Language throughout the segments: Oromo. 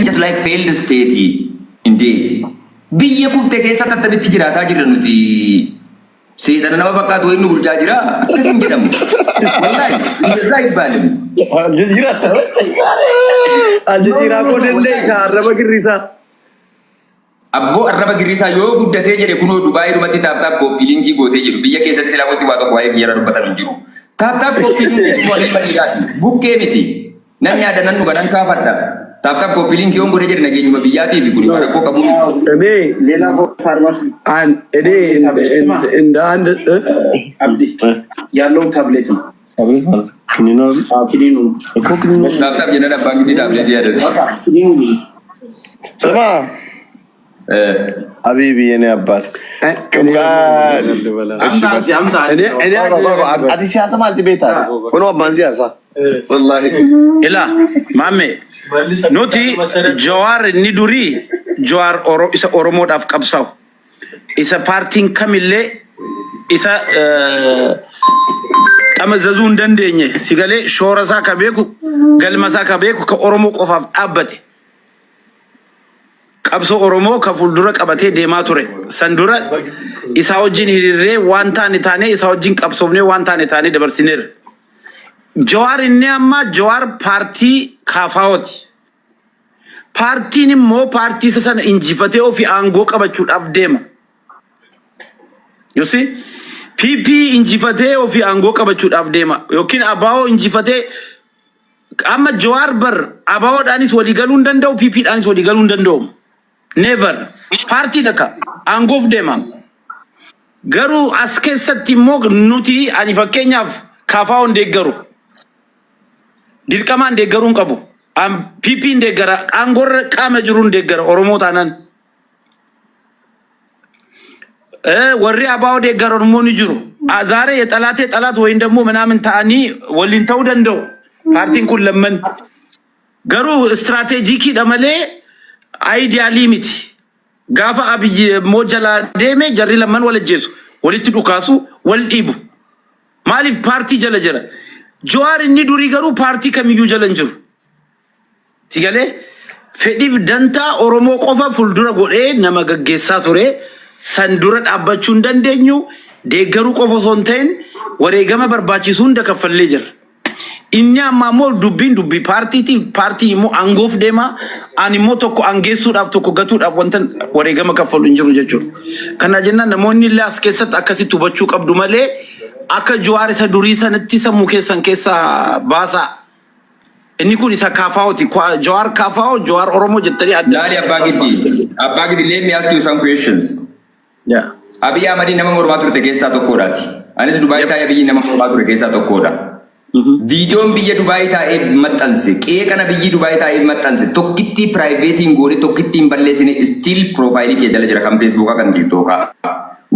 Just like failed state indee biyya kufte keessatti attamitti jiraataa jirra nuti? Seexana nama fakkaatu wayii nu bulchaa jira, akkas hin jedhamu. Wallaahi እንደዛ አይባልም። Aljazeeraa Aljazeeraa koo danda'e ka arraba girrisaa. Abboo, arraba girrisaa yoo guddatee jedhe, kunoo Dubaayii dhumatti tap tap copy link gootee jedhu. Biyya keessatti silaa wanti waa tokko waa'ee kiyyarra dubbatan hin jiru. Tap tap copy link immoo ilma dhiiraati. Bukkee miti. Nan nyaada, nan dhuga, nan kaafadha. Tap tap copy link yoon godhee jedhe nageenyuma biyyaatii fi kun rakkoo qabu. እኔ ሌላ ፋርማሲ እኔ እንደ አንድ አብዲ ያለው ታብሌት ነው። ታብሌት ማለት ክኒኑ? አዎ፣ ኪኒኑ። እኮ ክኒኑ። Tap tap jennaan abbaan giddii taabileetii yaadate. በቃ ኪኒኑ። ስማ አቢቢ የኔ አባት። እኔ Ati siyaasa maalti beektaa? Kunoo abbaan siyaasaa. Wallaahi. Ila maamme, nuti Jawaar inni durii Jawaar isa Oromoodhaaf qabsaa'u, isa paartiin kamillee isa xamazazuu hin dandeenye, si galee, shoora isaa ka beeku, galma isaa ka beeku, ka Oromoo qofaaf dhaabbate, qabsoo Oromoo ka fuuldura qabatee deemaa ture. San dura isaa wajjin hiriirree, waan taane taanee, isaa wajjin qabsoofnee, waan taane taanee dabarsineerra. Jawaar inni amma Jawaar paartii kaafaa'ooti. Paartiin immoo paartii isa sana injifatee ofii aangoo qabachuudhaaf deema. You see? PP injifatee ofii aangoo qabachuudhaaf deema. Yookiin ABO injifatee. Amma Jawaar bar ABOdhaanis walii galuu hin danda'u, PPdhaanis walii galuu hin danda'u. Never. Paartii takka aangoof deema. Garuu as keessatti immoo nuti, ani fakkeenyaaf, KFO hin deeggaru. Dirqamaan deeggaruu hin qabu. PP hin deeggara. Aangoorra qaama jiru hin deeggara Oromoo taanaan. Warri ABO deeggaran immoo ni jiru. ዛሬ የጠላቴ ጠላት ወይም ደግሞ ምናምን ta'anii waliin ta'uu danda'u. Paartiin kun lamman. Garuu strategiciidha malee idealii miti. Gaafa Abiyyi immoo jalaa deeme jarri lamman wal ajjeesu. Walitti dhukaasu, wal dhiibu. Maaliif? Paartii jala jira. Jawaar inni durii garuu paartii kamiyyuu jala hin jiru. Si galee, fedhiif dantaa Oromoo qofa fuuldura godhee nama gaggeessaa ture. San dura dhaabbachuu hin dandeenyu. Deeggaruu qofa osoo hin ta'in wareegama barbaachisu hunda kaffallee jira. Inni amma immoo dubbiin dubbii paartiiti. Paartiin immoo aangoof deema. Ani immoo tokko aangeessuudhaaf, tokko gatuudhaaf wanta wareegama kaffalu hin jiru jechuudha. Kana jennaan namoonni illee as keessatti akkasitti hubachuu qabdu malee akka Jawaar isa durii sanatti sammuu keessan keessaa baasaa. Inni kun isa kaafaa'ooti. Jawaar kaafaa'oo, Jawaar Oromoo jettanii adda. Laali abbaa giddii. Abbaa giddii, let me ask you some questions. Yeah. Abiy Ahmad nama mormaa turte keessaa tokkodhaati. Anis Dubaayii taa'ee biyyi nama mormaa ture keessaa tokkodha. Viidiyoon biyya Dubaayii taa'ee maxxanse, qeeqana biyyi Dubaayii taa'ee maxxanse, tokkittii privateiin goone, tokkittiin balleessine, still profileii kee jala jira, kan Facebookaa, kan TikTokaa.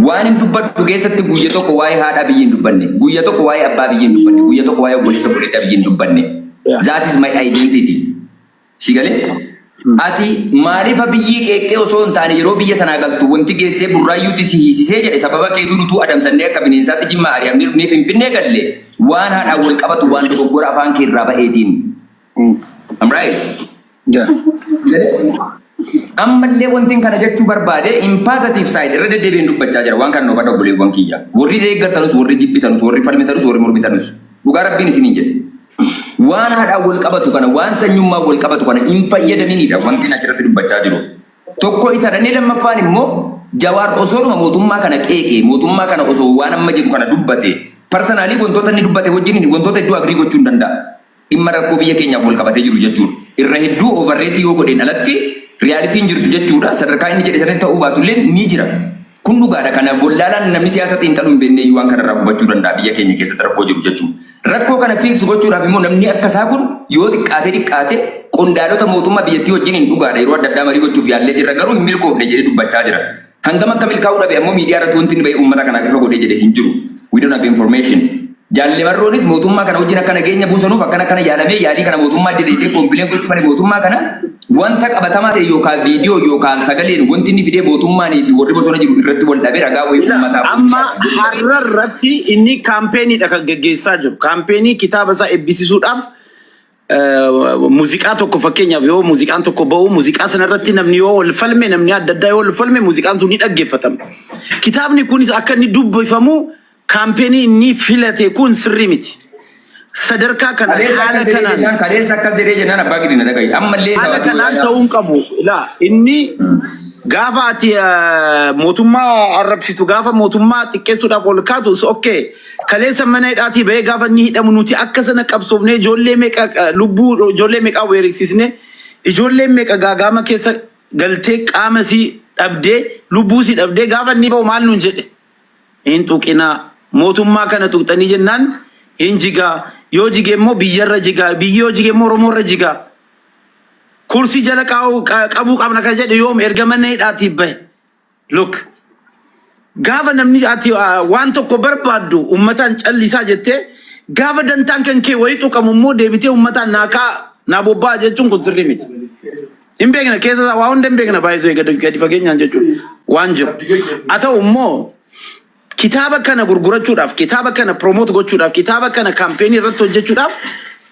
Waan hin dubbadhu keessatti guyya tokko waa'ee haadha biyyi hin dubbanne, guyya tokko waa'ee abbaa biyyi hin dubbanne, guyya tokko waa'ee obboleessa obboleettii biyyi hin dubbanne. That is my identity. Si galee? Ati maaliif biyyi qeeqqee osoo hin taane yeroo biyya sanaa galtu wanti geessee Burraayyuutti si hiisisee jedhe, sababa keetuu nutuu adamsannee akka bineensaatti Jimmaa ari'amnee dhufnee Finfinnee galle, waan haadhaan wal qabatu, waan dogoggora afaan kee irraa ba'eetiin. I'm right. Ammallee wanti kana jechuu barbaade, in positive side irra deddeebiin dubbachaa jira waan kana nu obboleewwan kiyya. Warri deeggartanus, warri jibbitanus, warri falmitanus, warri mormitanus, dhugaa Rabbiin isiniin jedhe. Waan haadhaan wal qabatu kana, waan sanyummaa wal qabatu kana hin fayyadaminidha wanti achirratti dubbachaa jiru. Tokko isa dhannee, lammaffaan immoo Jawaar osoodhuma mootummaa kana qeeqee, mootummaa kana osoo waan amma jedhu kana dubbate, personally wantoota inni dubbate wajjin wantoota hedduu agree gochuu hin danda'a. Dhimma rakkoo biyya keenyaaf wal qabatee jiru jechuudha. Irra hedduu overrate yoo godheen alatti realityn jirtu jechuudha. Sadarkaa inni jedhe sanatti ta'uu baatullee ni jira. Kun dhugaadha. Kana wallaalaan namni siyaasa xiinxaluu hin beekne waan kanarraa hubachuu danda'a biyya keenya keessatti rakkoo jiru jechuudha. Rakkoo kana fix gochuudhaaf immoo namni akka isaa kun yoo xiqqaate xiqqaate qondaalota mootummaa biyyattii wajjin hin dhugaadha, yeroo adda addaa marii gochuuf yaallee jirra, garuu hin milkoofne jedhee dubbachaa jira. Hangam akka milkaa'uu dhabe ammoo miidiyaa irratti wanti inni bahee uummata kanaaf ifa godhee jedhe hin jiru. We don't have information. Jaalle Marroonis mootummaa kana wajjin akka nageenya buusanuuf akkana akkana yaalamee, yaalii kana mootummaa didee complain gochuu malee, mootummaa kana wanta qabatamaa ta'e yookaan viidiyoo yookaan sagaleen wanti inni fidee mootummaanii fi warri bosona jiru irratti wal dhabee ragaa wayii uummataaf. Amma har'a irratti inni campaigniidha kan geggeessaa jiru. Campaignii kitaaba isaa eebbisiisuudhaaf. Muuziqaa tokko fakkeenyaaf yoo muuziqaan tokko ba'u muuziqaa sanarratti namni yoo wal falme namni adda addaa yoo wal falme muuziqaan sun ni dhaggeeffatama. Kitaabni kunis akka inni dubbifamu kaampeenii inni filate kun sirrii miti. Sadarkaa kana Kaleessa haala akkas jedhee kanaan jennaan kaleessa akkas jedhee jennaan abbaa gidi na dhagahi. Ammallee haala sababa kanaan ta'uu hin qabu. Ilaa inni gaafa ati mootummaa arrabsitu gaafa mootummaa xiqqeessuudhaaf ol kaatu okay. Kaleessa mana hidhaatii bahee gaafa inni hidhamu nuti akka sana qabsoofnee ijoollee meeqa lubbuu ijoollee meeqaa weeriksisne ijoolleen meeqa gaagaama keessa galtee qaama isii dhabdee lubbuu isii dhabdee gaafa inni bahu maal nuun jedhe hin tuqinaa mootummaa kana tuqxanii jennaan hin jigaa yoo jige immoo biyyarra jigaa biyyi yoo jige immoo oromoorra jigaa kursii jala qabuu qabna kan jedhe yoom erga mana hidhaatii bahe. Look, gaafa namni ati waan tokko barbaaddu uummataan callisaa jettee gaafa dantaan kan kee wayii tuqamu immoo deebitee uummataan naa kaa naa bobba'aa jechuun kun sirrii miti. Hin beekna keessa isaa waa hunda hin beekna baay'isee gadi gadi fageenyaan jechuun waan jiru. Haa ta'u immoo kitaaba kana gurgurachuudhaaf, kitaaba kana promote gochuudhaaf, kitaaba kana kaampeenii irratti hojjechuudhaaf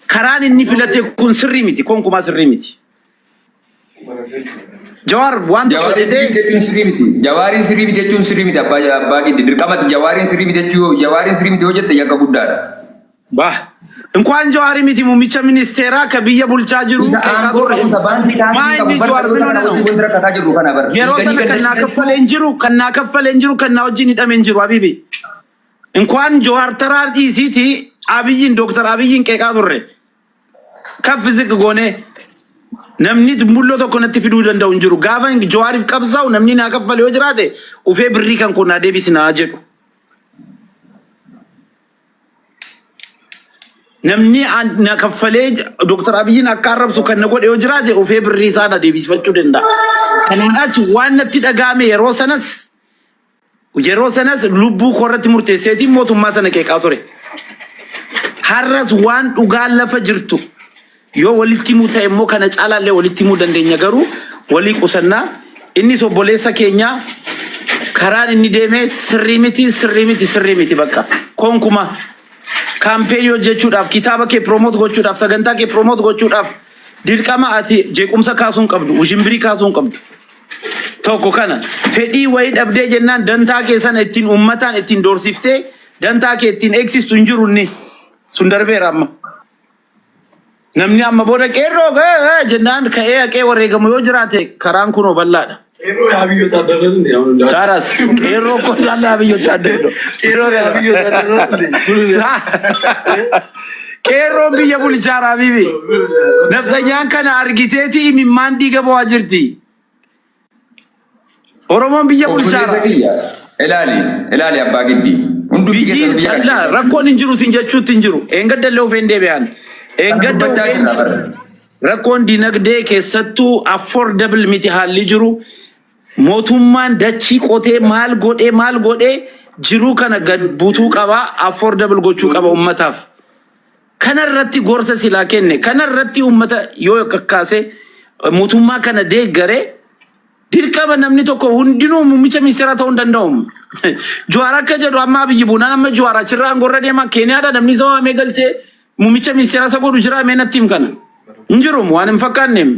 karaan inni filate kun sirrii miti, konkumaa sirrii miti. Jawaar waan tokko Jawaariin jedhee sirrii jechuun sirrii miti. Jawaariin sirrii miti jechuun sirrii miti abbaa abbaa giddi. Dirqamatti jawaariin sirrii miti jechuu jawaariin sirrii miti yoo jette yakka guddaadha. Bah. Inkwaan Jawaari miti muummicha ministeeraa ka biyya bulchaa jiru Isa qeeqaa aangoo turre. qabu isa baankii Maa taaksii qabu inni bar Jawaar dhaloota min kana hona wajjin wanti rakkataa jirru kana bar. Yeroo Fiiganii sana kan naa ganda kaffalee hin jiru, kan naa kaffalee hin jiru, kan naa wajjin hidhame hin jiru Habibi. Inkwaan Jawaar taraa dhiisiiti Abiyyiin Dooktar Abiyyiin qeeqaa turre. Kaffi ziq goonee namni mbulloo tokko natti fiduu danda'u hin jiru. Gaafa Jawaariif qabsaa'u namni naa kaffale yoo jiraate ufee birrii kan koo naa deebisi naa jedhu. Namni na kaffalee Dooktar Abiyyiin akka arrabsu kan na godhe yoo jiraate ufee birrii isaa na deebisfachuu danda'a. Kanaan achi waan natti dhaga'ame yeroo sanas Yeroo sanas lubbuu koo irratti murteesseetiin mootummaa sana qeeqaa ture. Har'as waan dhugaan lafa jirtu yoo walitti himuu ta'e immoo kana caalaallee walitti himuu dandeenya garuu walii qusannaa. Innis obboleessa keenya karaan inni deeme sirrii miti sirrii miti sirrii miti bakka konkuma kaampeenii hojjechuudhaaf kitaaba kee promote gochuudhaaf sagantaa kee promote gochuudhaaf dirqama ati jeequmsa kaasuu hin qabdu ushimbirii kaasuu hin qabdu. Tokko kana fedhii wayii dhabdee jennaan dantaa kee sana ittiin uummataan ittiin doorsiftee dantaa kee ittiin eegsistu hin jiru inni sun darbeera amma. Namni amma booda qeerroo jennaan ka'ee haqee wareegamu yoo jiraate karaan kunoo bal'aadha. Qeerroo yaa biyyoota adda addaa. Karas qeerroo koo jaalala biyyoota adda addaa. Qeerroo yaa biyyoota adda addaa. Qeerroon biyya bulchaa Habibi. Nafxanyaan kana argiteeti imimmaan dhiiga bo'aa jirti. Oromoon biyya Obboleessa bulchaara. kiyya ilaali ilaali abbaa giddii. Hundumti Biyyi keessan biyya kana callaa keessa. rakkoon hin jiru sin jechuutti hin jiru. Eengadda illee ofeen deebi'an. Kana Eengadda dubbachaa ofeen jirra bara. rakkoon dinagdee keessattuu affordable miti haalli jiru. Mootummaan dachii qotee maal godhee maal godhee jiruu kana gad butuu qaba affordable gochuu qaba ummataaf. Kana irratti gorsa silaa kenne kana irratti ummata yoo kakkaase mootummaa kana deeggare dirqama namni tokko hundinuu muummicha ministeeraa ta'uu hin danda'u. Jawaar akka jedhu amma Abiyyi buunaan amma Jawaar achirraa aangorra deema Keeniyaadha namni isa waamee galchee muummicha ministeeraa isa godhu jira mee natti him kana. Hin jiru waan hin fakkaanneem.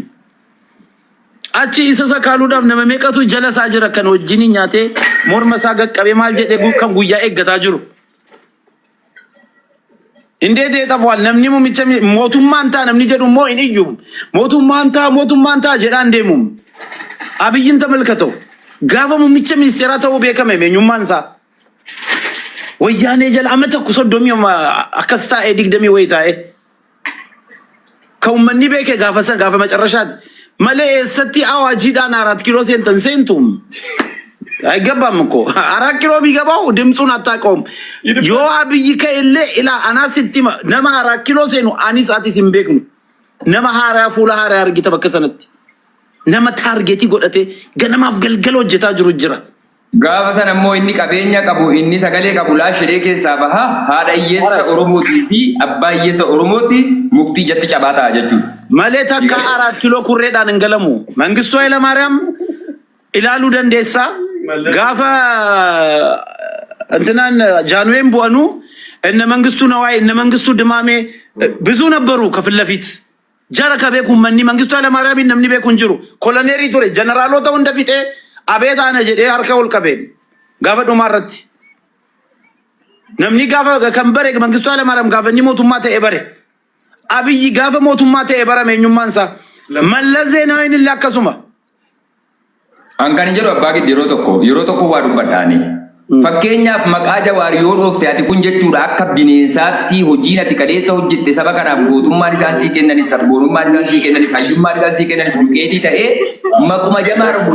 Achi isa sakaaluudhaaf nama meeqatu jala isaa jira kan wajjin nyaatee morma isaa qaqqabee maal jedhee kan guyyaa eeggataa jiru. Indee ta'e xafuwaan namni muummicha mootummaan ta'a namni jedhu immoo hin iyyu. Mootummaan ta'a mootummaan ta'a jedhaan deemu. Abiyyiin tamalkatoo gaafa muummicha ministeeraa ta'uu beekame eenyummaan isaa. Wayyaanee jala amma tokko soddomii akkas taa'ee digdamii wayii taa'ee. Kan uummanni beeke gaafa san gaafa macarrashaati. Malee eessatti awaajiidhaan አራት ኪሎ seentan seentu አይገባም እኮ አራት ኪሎ ቢገባው ድምፁን አታውቀውም። yoo Abiyyi ka'ellee ilaa anaa sitti hima nama አራት ኪሎ seenu anis atis hin beeknu nama haaraa fuula haaraa argita bakka sanatti nama taargeetii godhatee ganamaaf galgala hojjetaa jiru jira. Gaafa sana immoo inni qabeenya qabu inni sagalee qabu laashidhee keessaa baha haadha hiyyeessa Haras. Oromootii fi abbaa hiyyeessa Oromooti muktii ijatti cabaa ta'a jechuudha. Malee takka አራት ኪሎ kurreedhaan hin galamu. Mangistuu Hayilamaariyaam ilaaluu dandeessa. Gaafa እንትናን ጃንዌን bu'anu እነ መንግስቱ ነዋይ እነ መንግስቱ ድማሜ ብዙ ነበሩ ከፊት ለፊት። Jara ka beeku uummanni Mangistuu Hayilamaariyaamiin namni beeku hin jiru. Koloneerii ture jeneraalota hunda fixee abeet ana jedhee harka ol qabe gaafa dhumaa irratti. Namni gaafa kan bare Mangistuu Hayilamaariyaam gaafa inni mootummaa ta'e bare. Abiyyi gaafa mootummaa ta'e barame eenyummaan isaa. Mallas Zeenaawiin illee akkasuma. An kan jedhu abbaa giddi yeroo tokko waa dubbadhaani. Fakkeenyaaf maqaa Jawaar yoo dhoofte ati kun jechuudha akka bineensaatti hojiin ati kaleessa hojjette saba kanaaf gootummaan isaan sii kennanis, sabboonummaan isaan sii kennanis, hayyummaan isaan sii kennanis duqeetii ta'ee maquma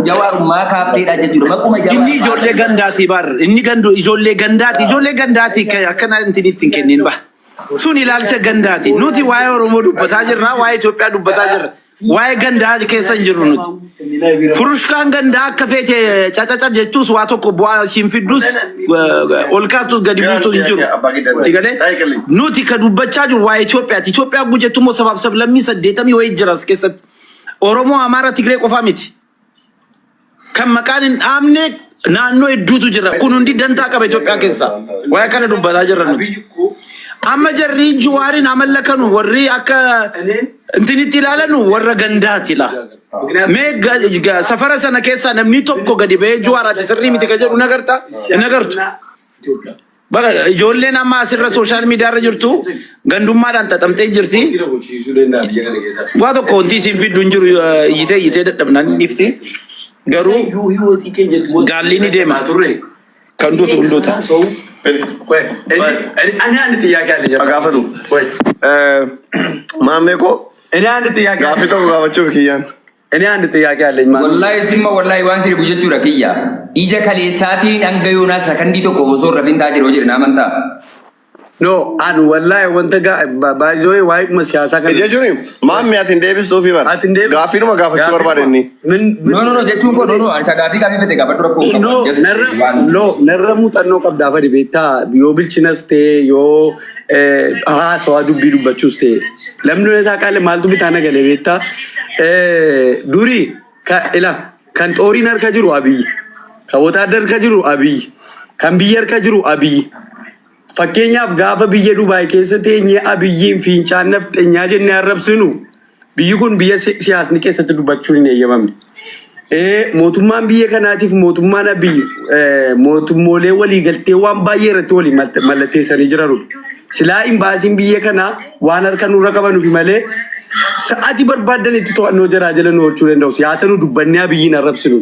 Jawaarummaa kaafteedha jechuudha. Maquma Jawaar. Inni ijoollee gandaati bar. Inni gandu ijoollee gandaati. Ijoollee gandaati akkana intin ittiin kennin ba. Sun ilaalcha gandaati. Nuti waa'ee Oromoo dubbataa jirra, waa'ee Itoophiyaa dubbataa jirra. Waa'ee gandaa keessa hin jirru nuti. Furushkaan gandaa akka feete cacaca jettus waa tokko bu'aa ishiin fiddus ol kaastus gadi buutus hin jiru. Si galee? Nuti ka dubbachaa jiru waa'ee Itoophiyaati. Itoophiyaa gujettu immoo sabaaf sablammii 80 wayii jira as keessatti. Oromoo, Amaara, Tigree qofaa miti. Kan maqaan hin dhaamne naannoo hedduutu jira. Kun hundi dantaa qaba Itoophiyaa keessa. Waa'ee kana dubbataa jirra nuti. Amma jarri Jawaariin amalla kanu warri akka intinitti ilaalanu warra gandaati la. Mee safara sana keessaa namni tokko gadi ba'ee Jawaar ati sirrii miti ka jedhu nagarta? Hin agartu. Bara ijoolleen amma asirra social media irra jirtu gandummaadhaan xaxamtee jirti. Waa tokko wanti isin fiddu hin jiru, iyyitee iyyitee dadhabnaan hin dhiifti. Garuu gaalli ni deema. Kan duutu hunduuta. እኔ አንድ ጥያቄ አለኝ። Gaafatu. Maammee koo እኔ አንድ ጥያቄ gaaffii tokko gaafachuuf kiyyaan. እኔ አንድ ጥያቄ አለኝ። Wallaahi simma wallaahi waan sirbu jechuudha kiyya. Ija kaleessaatiin hanga yoonaa sakandii tokko osoo hin rafin taa jiru jedhe amantaa. No, an wallahi wanta baay'ee waa'ee siyaasaa kana Jechuun maammee ati hin deebistuufi bara. Ati hin deebistu. Gaaffiidhuma gaafachuu barbaade inni. ምን No, no, no jechuun koo, no, no, ani isa gaaffii gaaffii fete gaafadhu, rakkoo hin No, qabu. Just narra waan no, narra muuxannoo qabdaa fadi beektaa, yoo bilchinas ta'e, yoo haasawaa dubbii dubbachuus ta'e, lamni isaa qaale maaltu bitaa nagalee beektaa, durii ila kan xooriin harka jiru Abiyyi, kan wotaadar harka jiru Abiyyi, kan biyya harka jiru Abiyyi. Fakkeenyaaf gaafa biyya Dubaay keessa teenyee Abiyyiin fincaan nafxeenyaa jennee arrabsinu, biyyi kun biyya siyaasni keessatti dubbachuun hin eeyyamamne. Mootummaan biyya kanaatiif mootummaan Abiyyi mootummoolee waliigaltee waan baay'ee irratti walii mallatteessanii jiranudha. Silaa imbaasiin biyya kanaa waan harka nurra qabanuuf malee sa'aatii barbaadan itti to'annoo jaraa jala nu oolchuu danda'u. Siyaasa nu dubbannee Abiyyiin arrabsinu.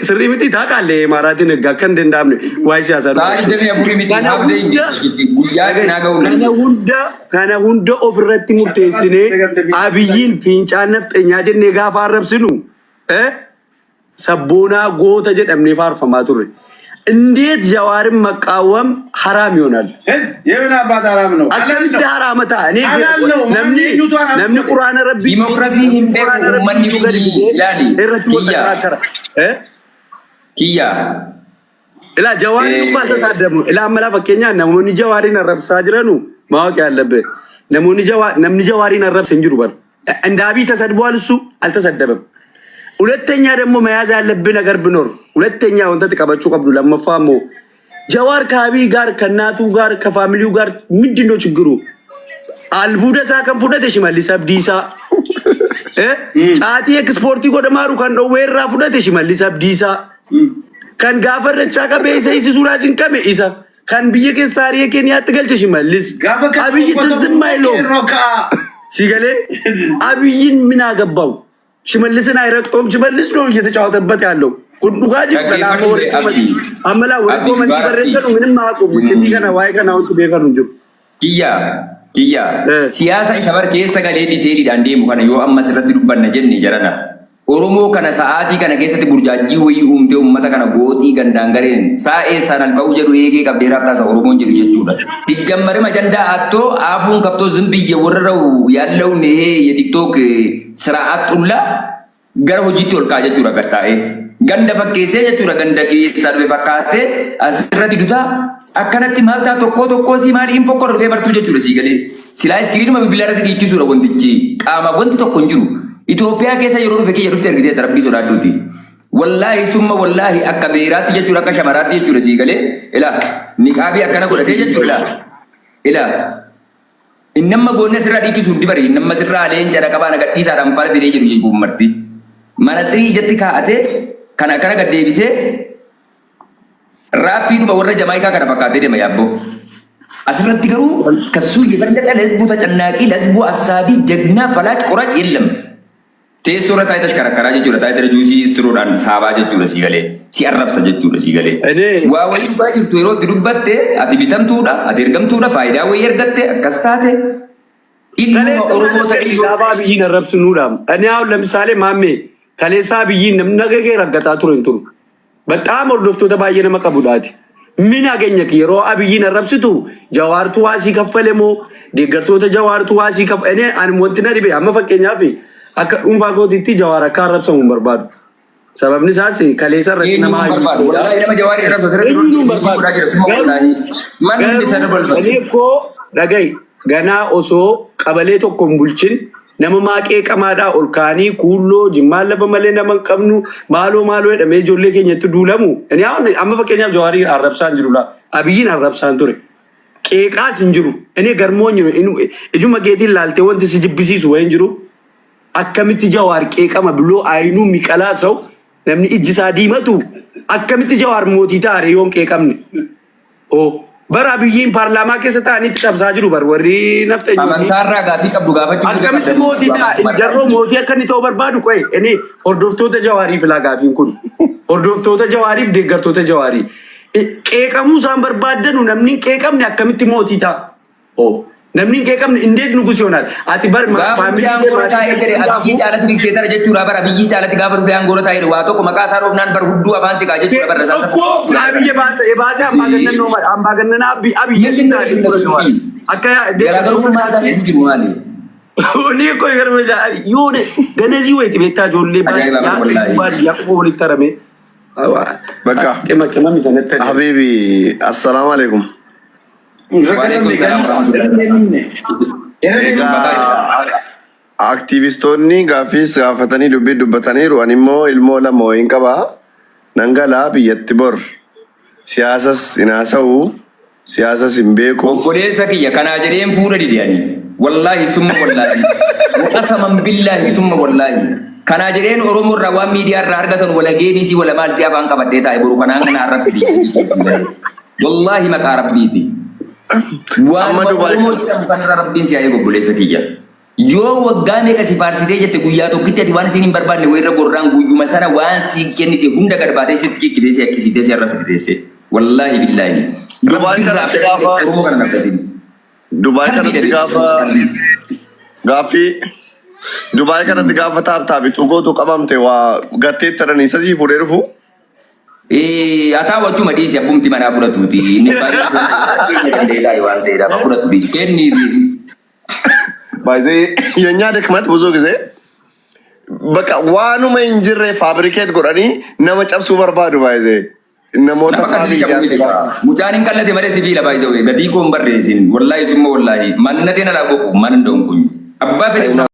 Sirrii miti taaqaallee Imaaraatiin egaa akka hin danda'amne waa'ee siyaasaa Sa'a 24 miti Kana haafdee guyyaa cinaa ga'uu kana hunda ofirratti murteessinee Abiyyiin fincaan nafxeenyaa jennee gaafa arrabsinu sabboonaa goota jedhamnee faarfamaa turre. እንዴት ጀዋርን መቃወም ሐራም ይሆናል? የምን አባት ሐራም ነው? Akkamitti haraama ta'a? Ani Halaal ነው. namni Eenyutu haraam namni godhe? Quraana Rabbii Dimookiraasii hin beeku uummanni gadi fi ilaali. Irratti wal Kiyya. takaraakara. Kiyya. Ilaa Jawaariin dhuunfaa ተሳደቡ. Ilaa amma laa fakkeenyaaf namoonni Jawaariin arrabsaa jiranu ማወቅ ያለብህ namoonni Jawaar namni Jawaariin arrabse hin jiru bar. እንደ አብይ ተሰድቧል፣ እሱ አልተሰደበም። ሁለተኛ ደግሞ መያዝ ያለብህ ነገር ቢኖር፣ ሁለተኛ wanta qabachuu qabdu lammaffaa immoo ጀዋር ከአብይ ጋር ከእናቱ ጋር ከ family ው ጋር ምንድን ነው ችግሩ? Albuuda isaa kan fudhate Shimallis Abdiisaa. Caatii export godhamaaru kan dhowwee irraa fudhate Shimallis Abdiisaa. Kan gaafa irrachaa qabee isa hiisisuudhaa cinqame isa. Kan biyya keessaa ari'ee Keeniyaatti galche Shimallis. Abiyyi ትዝም አይለውም። ሲገሌ አብይን ምን አገባው? ሽመልስን አይረግጦም። ሽመልስ ነው እየተጫወተበት ያለው። Dhugaa jiru Dhaggeeffadhu Abdii. Amala warri Abdii, comment dhugaa barreessanu Abdii. ምንም አያውቁም። Iccitii kana waa'ee kana wanti beekanu hin jiru. Kiyya. Kiyya. Siyaasa isa bar keessa galee detailiidhaan deemu kana yoo ammas irratti dubbanna jenne jarana. Oromoo kana sa'aatii kana keessatti burjaajjii wayii uumtee uummata kana gooxii gandaan gareen saa eessaan alba'uu jedhu eegee qabdee raaftaasa Oromoon jedhu jechuudha. ሲጀመርም አጀንዳ አጥቶ አፉን ከፍቶ ዝም ብዬ ወረረው ያለውን ይሄ የቲክቶክ ስርዓት ጡላ gara hojiitti ol ka'a jechuudha gattaa'ee. Ganda fakkeessee jechuudha, ganda keessaa dhufe fakkaatee asirratti dutaa akkanatti maal ta'a, tokkoo tokkoo sii maal hin fokkora dhufee bartuu jechuudha sii galee. Silaa screenuma bilbilaa irratti dhiichisuudha, wantichi qaama wanti tokko hin jiru. Itoophiyaa keessa yeroo dhufe kiyya dhufte argitee rabbii sodaadhuuti. Wallaahi summa wallaahi akka beeraatti jechuudha, akka shamaraatti jechuudha sii galee, ilaa niqaabii akkana godhatee jechuudha, ilaa ilaa. Inni amma goonni asirraa dhiikisu hundi bari inni amma sirraa leenca dhaqabaa na gadhiisaadhaan faana fidee jedhu jechuun marti. Manaxirii ijatti kaa'atee kana akkana gad deebisee raappiidhuma warra Jamaayikaa kana fakkaatee deema yaabboo. Asirratti garuu ከሱ የበለጠ ለህዝቡ ተጨናቂ ለህዝቡ አሳቢ ጀግና ፈላጭ ቆራጭ የለም። Teessoo irra taa'ee tashkarakkaraa jechuudha. Taa'ee sirra juusii istiroodhaan saabaa jechuudha sii galee. Si arrabsa jechuudha sii galee. Enee Waa wayii dhugaa jirtu yeroo itti dubbatte ati bitamtuudha, ati ergamtuudha, faayidaa wayii argatte akkas taate ilmuma kaleessa Oromoo maal ta'ee yoo gaafa Abiyyiin arrabsinuudha. Ani አሁን ለምሳሌ ማሜ kaleessa Abiyyiin namni nagagee raggataa ture hin turu. በጣም hordoftoota baay'ee nama qabudhaati. Min ageenya yeroo Abiyyiin arrabsitu Jawaartu waasii kaffale moo deeggartoota Jawaartu waasii kaffale? Ani wanti na dhibe amma fakkeenyaaf akka dhuunfaa kootiitti Jawaar akka arrabsamu hin barbaadu. Sababni isaas kaleessa irratti eenyuun nama hin barbaadu. Wallaahi nama Jawaarii arrabsu asirratti Eenyuun hin hojii barbaadu. godhaa jira. Suma Garuu wallaahi. Manni hundi garuu sana balfatu. ani koo dhaga'i ganaa osoo qabalee tokko hin bulchin nama maaqee qamaadhaa ol kaanii kuulloo jimmaan lafa malee nama hin qabnu maaloo maaloo jedhamee ijoollee keenyatti duulamu. Ani amma fakkeenyaaf Jawaarii arrabsaan jiru laa Abiyyiin arrabsaan ture. Qeeqaas hin jiru. Inni garmoo hin jiru. Ijuma keetiin laaltee wanti si jibbisiisu wayi hin jiru. Akkamitti Jawaar qeeqama biloo ayinuu miqalaa sa'u namni ijji isaa diimatu akkamitti Jawaar mootii taare yoo hin qeeqamne. Oo bara Abiyyiin paarlaamaa keessa taa'anii itti cabsaa jiru bar warri nafxanyoonni. Amantaarraa gaaffii qabdu gaafachuu mirga Akkamitti qabda. mootii ta'a jarroo mootii akka inni ta'u barbaadu qo'e inni hordoftoota Jawaarii filaa gaafiin kun. Hordoftoota Jawaariif deeggartoota Jawaarii. Qeeqamuu isaan barbaaddanu namni hin qeeqamne akkamitti mootii ta'a? Oo namni hin qeeqamne እንዴት ንጉስ ይሆናል? Ati bar Gaafa faamilii dhufee kee aangoorra maatii taa'ee kee jedhe Abiyyi hundaafuu caalatti dikteetara jechuudha bara Abiyyi caalatti gaafa dhufee aangoorra taa'ee jedhe waa tokko maqaa isaa dhoofnaan bar hudduu afaan siqaa jechuudha bara isaa እኮ አብይ የባሰ አምባገነን ነው ማለት አምባገነን አብይ አብይ ምንድን ነው ልዩነቱ? akka Garaagarummaa isaa gidduu jiru maali? እኔ እኮ ይገርመኛል የሆነ ገነዚህ ወይት ቤታ ጆሌ Ajaa'iba wallaahi. baadiyyaa qofa walitti tarame በቃ qima qimami kanatti Habibi, assalaamu alaikum. Waalaikum salaam warahmatullahi. Egaa aktiivistoonni gaaffiis gaafatanii dubbii dubbataniiru. Ani immoo ilmoo lama wayiin qaba. Nan galaa biyyatti bor. Siyaasas hin haasa'u. Siyaasas hin beeku. Obboleessa kiyya kanaa jedheen fuudha dide ani. Wallaahi summa wallaahi. Qasaman billaahi summa wallaahi. Kanaa jedheen Oromoo irraa waan miidiyaa irraa argatan wala geebisii wala maaltii afaan qabadhee taa'e boru kanaan kana arrabsi. Wallaahi maqaa rabbiiti. Amma Waan Dubaay Oromoo jedhamu kanarra rabbiin si haa eegu obboleessa kiyya. Yoo waggaa meeqa si faarsitee jette guyyaa tokkitti ati waan isiin hin barbaanne wayirra gorraan guyyuma sana waan si kennite hunda gad baatee sitti kikkitee si akkisiitee si arrabsite teesse. Wallaahi billaahi. Dubaay Rabbiin kanatti gaafa Oromoo kana nabdatin. Dubaay Qalbii kanatti dhabeessa. gaafa gaaffii Dubaay kanatti gaafa tap tapitu gootu qabamte waa gattee taranii isa sii fuudhee dhufu. Haa ta'u dhiisi abbumti manaa fudhatuuti. Inni baay'ee dandeetaa waan ta'eedhaaf fudhatu dhiisi. Kenniifi. ባይዜ የእኛ ድክመት ብዙ ጊዜ በቃ waanuma hin jirre fabricate godhanii nama cabsuu barbaadu baay'ee namoota Nama akkasii faa qabu miti. Mucaan hin qallate malee sibiila baay'isee gatii koo hin barreessin. Wallaahi summa wallaahi. Mannateen alaa boqu man hin kun. Abbaa fedhe.